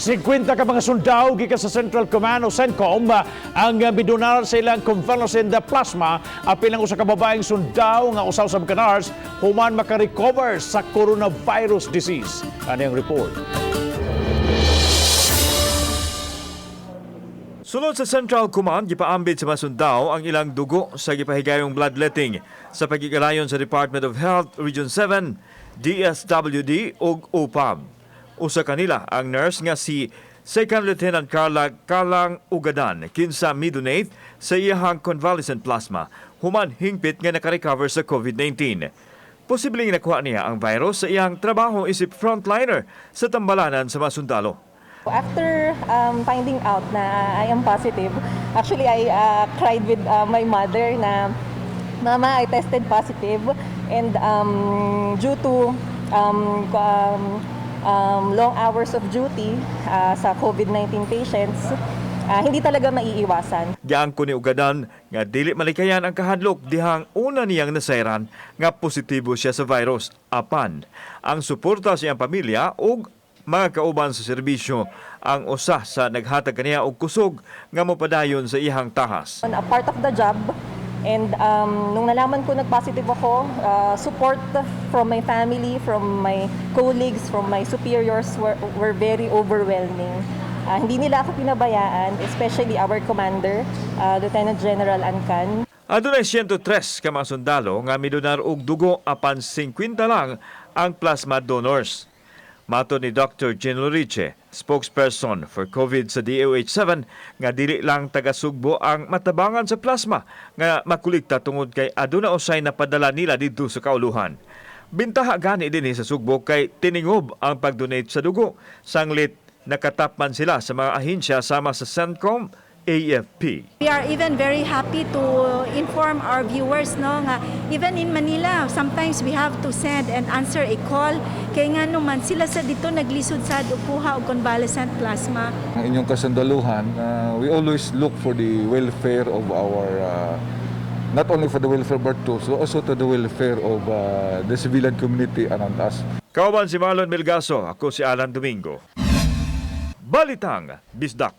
50 ka mga sundao gikan sa Central Command o CENTCOM ang midonar sa ilang convalescent plasma apil ang usa ka babaeng sundao nga usaw sa ka nurse human makarecover sa coronavirus disease. Ani ang report. Sulod sa Central Command, gipaambit sa mga sundao ang ilang dugo sa gipahigayong bloodletting sa pagkikalayon sa Department of Health Region 7, DSWD ug OPAM. Usa kanila ang nurse nga si Second Lieutenant Carla Kalang Ugadan, kinsa midonate sa iyahang convalescent plasma human hingpit nga nakarecover sa COVID-19. Posibleng nakuha niya ang virus sa iyang trabaho isip frontliner sa tambalanan sa mga sundalo. After finding out na I am positive, actually I cried with my mother na, "Mama, I tested positive," and due to long hours of duty sa COVID-19 patients, hindi talaga maiiwasan. Giangko ni Ugadan nga dili malikayan ang kahadlok dihang una niyang nasayran nga positibo siya sa virus. Apan ang suporta sa iyang pamilya ug mga kauban sa serbisyo ang usa sa naghatag kaniya og kusog nga mopadayon sa iyang tahas. A part of the job. And nung nalaman ko nag-positive ako, support from my family, from my colleagues, from my superiors were very overwhelming. Hindi nila ako pinabayaan, especially our commander, Lieutenant General Ancan. Adunay 103 ka mga sundalo nga midonar og dugo, apan 50 lang ang plasma donors. Matod ni Dr. Jean Loriche, spokesperson for COVID sa DOH-7, nga dili lang taga-Sugbo ang matabangan sa plasma nga makulikta tungod kay aduna usay napadala nila didto sa kauluhan. Bintaha gani dinhi sa Sugbo kay tiningob ang pagdonate sa dugo. Sanglit nakatapman sila sa mga ahensya sama sa CENTCOM, AFP. We are even very happy to inform our viewers, no, nga even in Manila, sometimes we have to send and answer a call kay nga naman sila sa dito naglisod sad og kuha og convalescent plasma. Ang inyong kasundaluhan, we always look for the welfare of our, not only for the welfare but to, so also to the welfare of the civilian community around us. Kauban si Marlon Melgaso, ako si Alan Domingo. Balitang Bisdak.